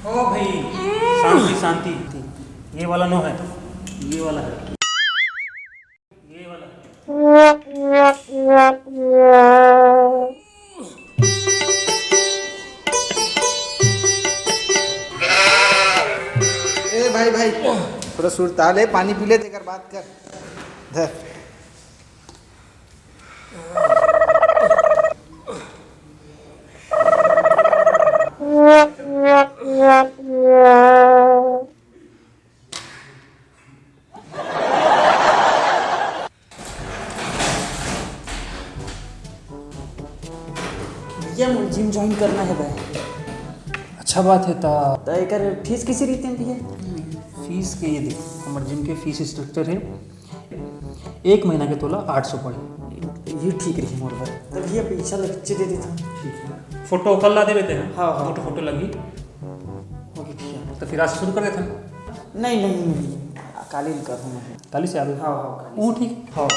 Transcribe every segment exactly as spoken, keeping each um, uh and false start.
ओ भाई, शांति, शांति। ये वाला नो है, ये वाला है, ये वाला है। ए भाई, भाई, थोड़ा सुरता ले, पानी पी ले, तेकर बात कर। धर। भैया, मोर जिम ज्वाइन करना है भाई। अच्छा बात है। त त एकर फीस किसे रहिथे भैया? फीस के ये देख, हमर जिम के फीस स्ट्रक्चर है, एक महीना के तोला आठ सौ पड़े। ये ठीक रही मोर बर। त भैया, पैसा ल कच्चे दे देता। ठीक है, फोटो कल ला देबे तेन। हाँ, हाँ। फोटो, फोटो लगी। ओके भैया। त फिर आज से शुरू कर देथन। नहीं, नहीं, नहीं, काली ल करहूँ मैं। काली से आबे? हाँ, हाँ, काली वो से। ठीक। हाँ।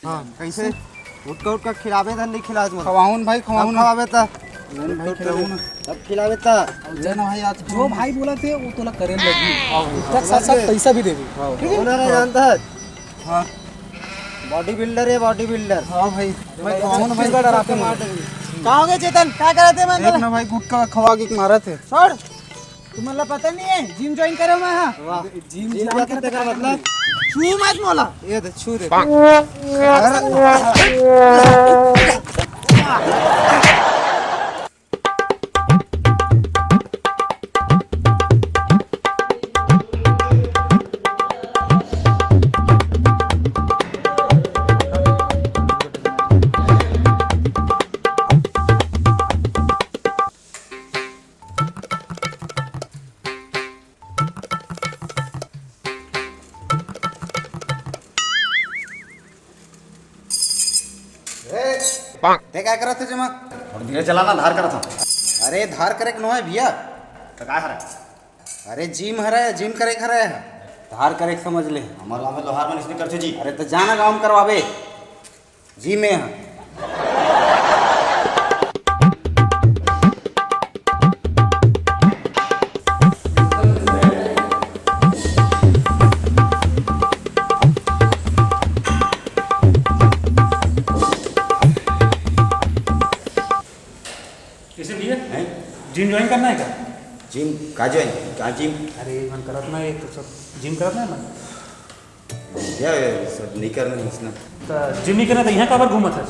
हाँ, कैसे? उठका उठका खिलाबे धन नहीं खिलात मन। खवाहून भाई, खवाहून। खवाबे त। लेन भाई, खिलाहून। तब खिलाबे त। लेन भाई, आज जो भाई बोला थे, वो तोला करे लगी। हाँ, उसका साथ साथ पैसा भी देबे। हाँ, ठीक है? बोला ना, जानता है। हाँ। बॉडी बिल्डर है, बॉडी बिल्डर। हाँ भाई। भाई, भाई, कौन भाई, छत्तीसगढ़ आराम से मार देंगे। का हो गया चेतन? का करत हे मन देख ला? ना भाई, गुटखा खवा के मारत हे। छोड़। तुम्हारा पता नहीं है, जिम ज्वाइन करे मैं, हाँ। वाह। जिम जिम ज्वाइन करते कर मतलब? छू मत मोला। ये दे, छू दे। अरे। ए, पाक। ते काय करत हे जेमा? थोड़ा धीरे चला ना, धार करत हूँ। अरे, धार करे के नोहे भैया। तो का हरे? अरे, जिम हरे, जिम करे के हरे। धार करे के समझ ले। हमारे गाँव में लोहार मन इसने करथे जी। अरे, तो जाना गाँव में करवाबे। जिम में। कैसे भैया? हैं? जिम ज्वाइन करना है क्या? जिम का ज्वाइन? का जिम? अरे, मन करत ना, ये तो सब जिम करत ना मन। क्या है, सब नहीं करना है इसने। तो जिम नहीं करना तो यहाँ काबर घूमत है?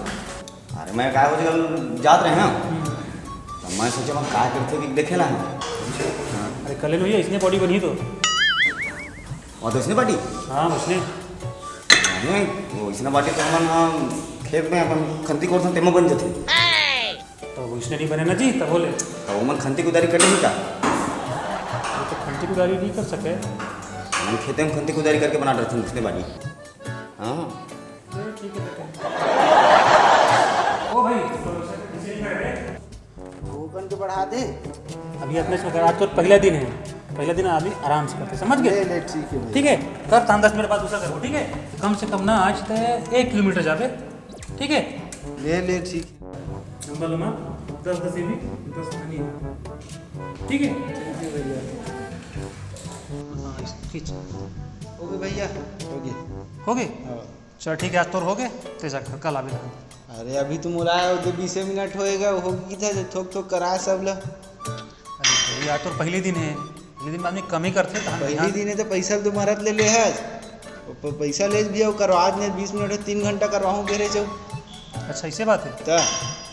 अरे, मैं का हो, जब जात रहे ना, हम्म। तो मैं सोचा, मैं का करथे कि देखे ला। हाँ। अरे, कले नहीं है, इसने बॉडी बनी तो। और तो इसने बॉडी? हाँ, उसने। अरे, वो इसने बॉडी तो हमन, हाँ, खेत में अपन खंती कोड़थन, तेमा बन जाथे। तो वो इसने नहीं बने ना जी, तब बोले। तो वो मन खंती कुदारी कर लेही का? वो तो खंती कुदारी नहीं कर सके। हम खेते में खंती कुदारी करके बना डरथन, उसने बॉडी। हाँ। चलो, ठीक है, देते हैं। ओ भाई, तो इसे, इसे नहीं करेंगे। भूखन के बढ़ा दे। अभी अपने से कर, आज तो पहला दिन है, पहला दिन आदमी आराम से करते, समझ गए? ले, ले, ठीक है भाई। ठीक है, कर तान दस मिनट बाद दूसरा करो, ठीक है? कम से कम ना आज ते एक किलोमीटर जाबे, ठीक है? ले, ले, ठीक। नंबर लूँगा, दस दस ये भी, दस पानी। ठीक है? ठीक है भैया। हाँ, इस, खींच। हो गए भैया, हो गए। हो गए? हाँ। चल ठीक है, आज तोर हो गए, ते जा घर, कल आबे। अरे अभी तो मोला आए होते बीसे मिनट होएगा, हो गई था, थोक थोक कराए सब ला। अरे भैया, आज तोर पहले दिन है, पहले दिन में आदमी कम ही करथे, तो हम पहले यहाँ दिन है तो पैसा तो मरत ले ले है, प-, पैसा ले भी आओ, करवा आज नहीं, बीस मिनट है, तीन घंटा करवाऊँ, कह रहे जाओ। अच्छा, इसे बात है? तो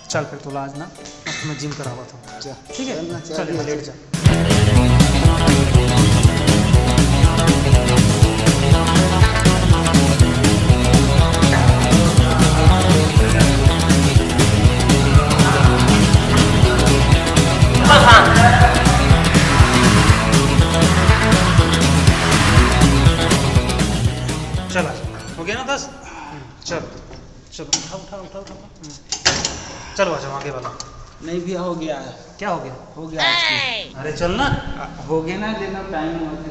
चल फिर तोला आज ना, अब मैं जिम करावत हूँ। जा, ठीक है? चल ना, चल, चल, चल। लेट जा। चल, आ जा। हो गया ना दस? हम्म, चल। चलो, उठा, उठा, उठा, उठा। हम्म। चलो, आ जाओ, आगे वाला। नहीं भैया, हो गया है। क्या हो गया? हो गया आज की। अरे, चल ना। आ, हो गया ना, लेना टाइम होते।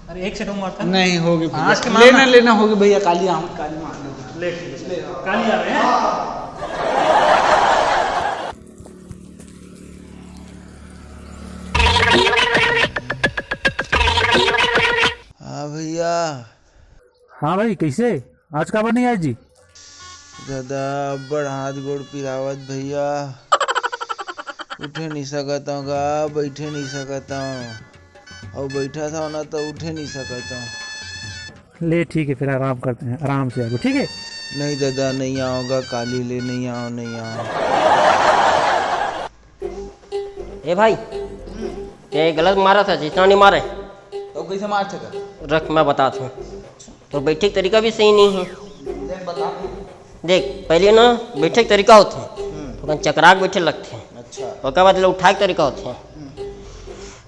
अरे, एक सेट और मारता। नहीं, होगी भैया। आज के लेना, मारना। लेना होगी भैया, काली आऊँ, काली मार लो। ले, ठीक है, काली आ रहे हैं। हाँ भैया। हाँ भाई, कैसे? आज काबर नहीं आए जी? दादा, अब्बड़ हाथ गोड़ पिरावत भैया, उठे नहीं सकत हूँ गा, बैठे नहीं सकत हूँ, अउ बैठा था ना तो उठे नहीं सकत हूँ। ले ठीक है, फिर आराम करते हैं, आराम से आगो, ठीक है? नहीं दादा, नहीं आऊँगा, काली ले नहीं आओ, नहीं आओ। ए भाई, ये गलत मारा था, जितना नहीं मारे। तो कैसे मार सका? रख, मैं बताता हूँ। तो बैठे के तरीका भी सही नहीं है। देख, बता। देख, पहले ना बैठे के तरीका होते हैं, हम्म। तो कहीं चकरा के बैठे लगते हैं। अच्छा। ओकर बाद ले उठाए के तरीका होते हैं। हम्म।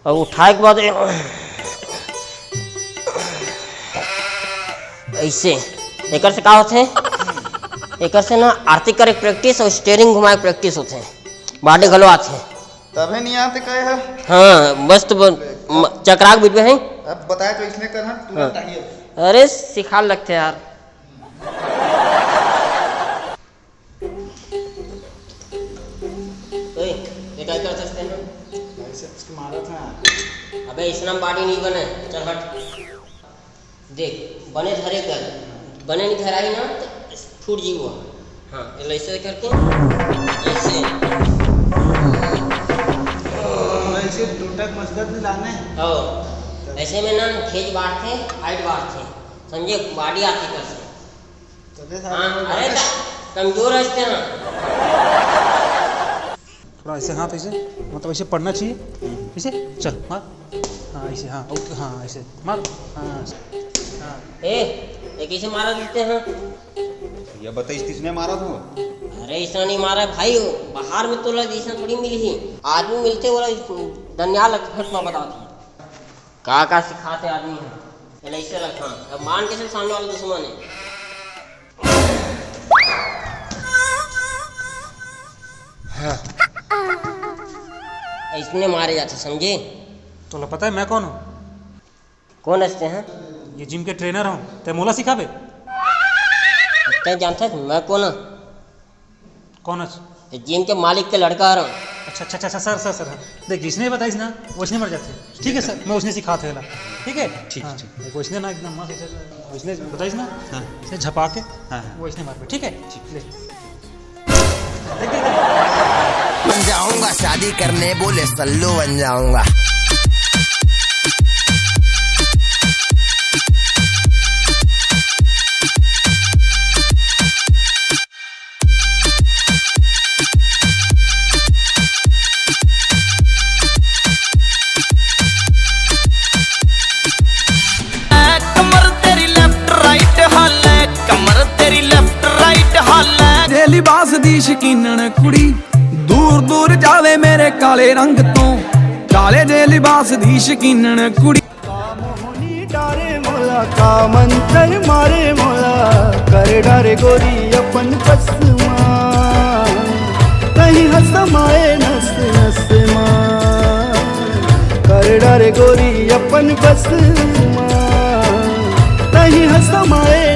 और उठाए के बाद ऐसे, एकर से का होते हैं? एकर से ना आरती करे के प्रैक्टिस और स्टीयरिंग घुमाए के प्रैक्टिस होते हैं, बॉडी घलो आते हैं। तभे नहीं आते कहे है। हाँ, बस तो ब-, म-, चकराक बिटवे हैं। अब बताए तो इसने कर, हाँ, तुरंत हाँ। आइए। अरे, सिखा लगते यार। ओए, ये क्या कर सकते हैं? ऐसे उसके मारा था। अबे, इसना बॉडी नहीं बने, चल हट। देख, बने धरे कर, बने नहीं धराई ना तो फूट जीवो। हाँ, ये ऐसे करके, ऐसे। ऐसे टूटक मजगत भी लाने। हाँ, ऐसे में ना खेज बाढ़ते, हाइट बाढ़ते, समझे, बॉडी आती कर से। तबे सारे हाँ, अरे, कमजोर है इसके ना। थोड़ा ऐसे हाथ ऐसे, मतलब ऐसे पड़ना चाहिए। ऐसे चल, मार। हाँ, ऐसे, हाँ, ओके, हाँ, ऐसे मार। हाँ, हाँ। ए, ये कैसे मारा देते हैं? ये बताइए, किसने मारा था? अरे, इसने नहीं मारा भाई, बाहर में तो लग, इसने थोड़ी मिली ही। आदमी मिलते बोला, दनिया लग, फट में बता दो। का का सिखाते आदमी है, चल ऐसे रखा। अब मान के चल, सामने वाला दुश्मन है। हाँ। इसने मारे जाते, समझे? तोला पता है मैं कौन हूँ? कौन हसते हैं? ये जिम के ट्रेनर हूँ, ते मोला सिखाबे? ते जानते हैं मैं कौन हूँ? कौन हस? ये जिम के मालिक के लड़का हरं। अच्छा, अच्छा, अच्छा, सर, सर, सर, हाँ। देख, जिसने बताइस ना, वैसने मर जाते हैं। ठीक है सर, मैं वैसने सिखात हूँ एला। ठीक है? ठीक, हाँ, ठीक। देख, वैसने ना एकदम मस्त, ऐसे, वैसने बताइस ना, हाँ। ऐसे झपा के, हाँ, हाँ। वैसने मार पे, ठीक है? ठीक। ले। देख, देख, देख। बन जाऊंगा शादी करने, बोले सल्लू बन जाऊंगा। कमर तेरी लेफ्ट राइट हाले, कमर तेरी लेफ्ट राइट हाले। जे लिबास दी शकीनन कुड़ी, दूर दूर जावे मेरे काले रंग तों, काले जे लिबास दी शकीनन कुड़ी। मोहनी डारे मोला, का मंतर मारे मोला, कर डारे गोरी अपन बस मा। कहीं हसमाए नस नस मा, कर डारे गोरी अपन बस मा। कहीं हसमाए